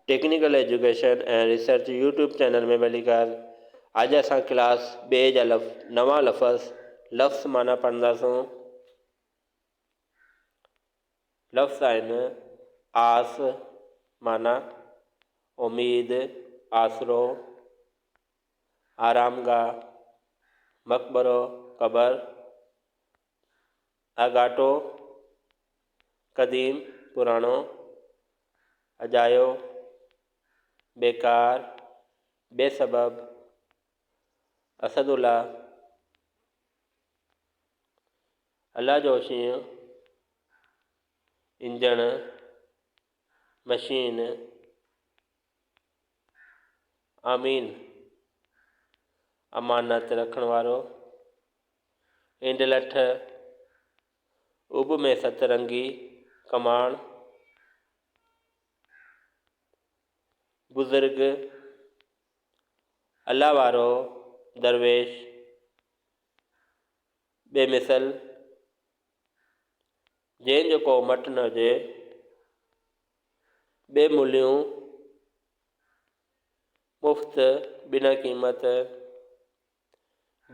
Technical education ۽ research YouTube channel ۾ ڀليڪار. اڄ اسان ڪلاس ٻئي جا لف نوان لفظ لفظ معنيٰ پڙهنداسون. لفظ آهن آس معنيٰ اميد، آسرو، آرامگاهه، مقبرو، قبر، آڳاٽو، قديم، پراڻو، اجايو، بيڪار، بي سبب، اسد الله، الله جو شينهن، انجڻ، مشين، آمين، امانت رکڻ وارو. انڊلٺ، اڀ ۾ ست رنگي ڪماڻ، بزرگ، الله وارو درويش، بي مثل، جنهن جو ڪو مٽ نه هجي، بي ملهيون، مفت، بنا قيمت.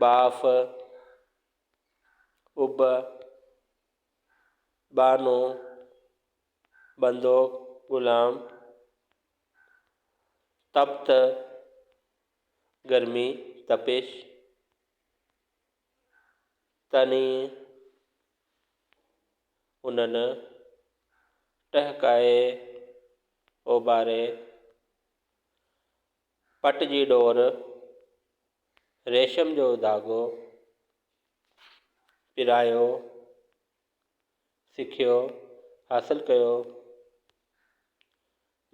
ٻاڦ، اڀ، ٻانهو، بندو، غلام، تپت، گرمي، تپش، تني، انهن، ٽهڪائي، اوڀاري، پٽ جي ڏور، ريشم جو ڌاڳو، پرايو، سکيو، حاصل ڪيو،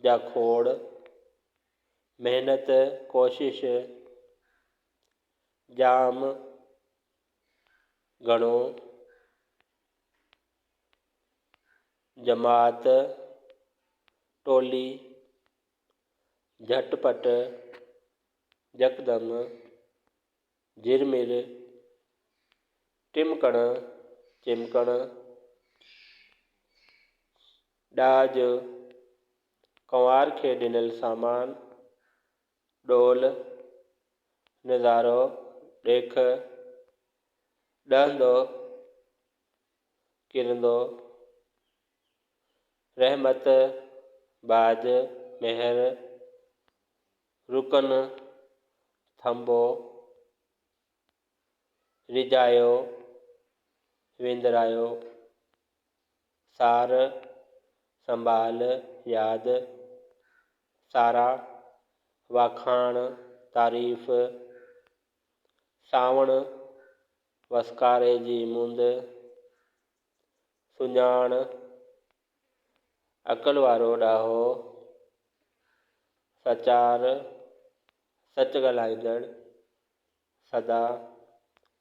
جاکوڙ، محنت، ڪوشش، جام، گهڻو، جماعت، ٽولي، جهٽ پٽ، يڪدم، جهرمر، ٽمڪڻ، چمڪڻ، ڏاج، ڪنوار کي ڏنل سامان، ڏول، نظارو، ڏيک، ڏهندو، ڪرندو. رحمت، باج، مهر، رڪن، ٿنڀو، ريجهايو، وندرايو، سار، سنڀال، ياد، سارا، واکاڻ، تعريف، سانوڻ، وسڪاري جي مند. سڃاڻ، عقل وارو ڏاهو، سچار، سچ ڳالهائيندڙ، سدا،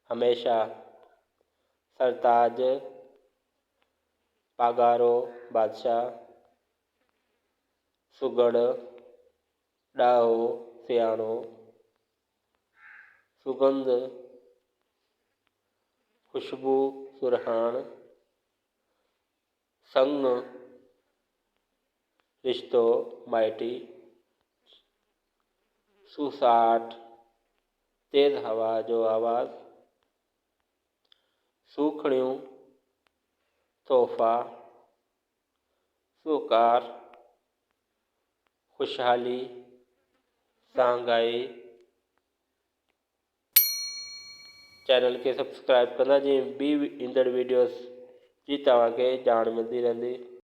هميشه، سرتاج، پاڳارو بادشاهه، سگهڙ، ڏاهو، سياڻو، سڳنڌ، خوشبو سرهاڻ، سڱ، رشتو، مائٽي، سوساٽ، تيز هوا جو آواز، سوکڙيون، تحفا، سوڪار، خوشحالي، سانگائي. چينل کي سبسڪرائب ڪندا جيئن ٻي ايندڙ ويڊيوز جي توهان کي ڄاڻ ملندي رهندي.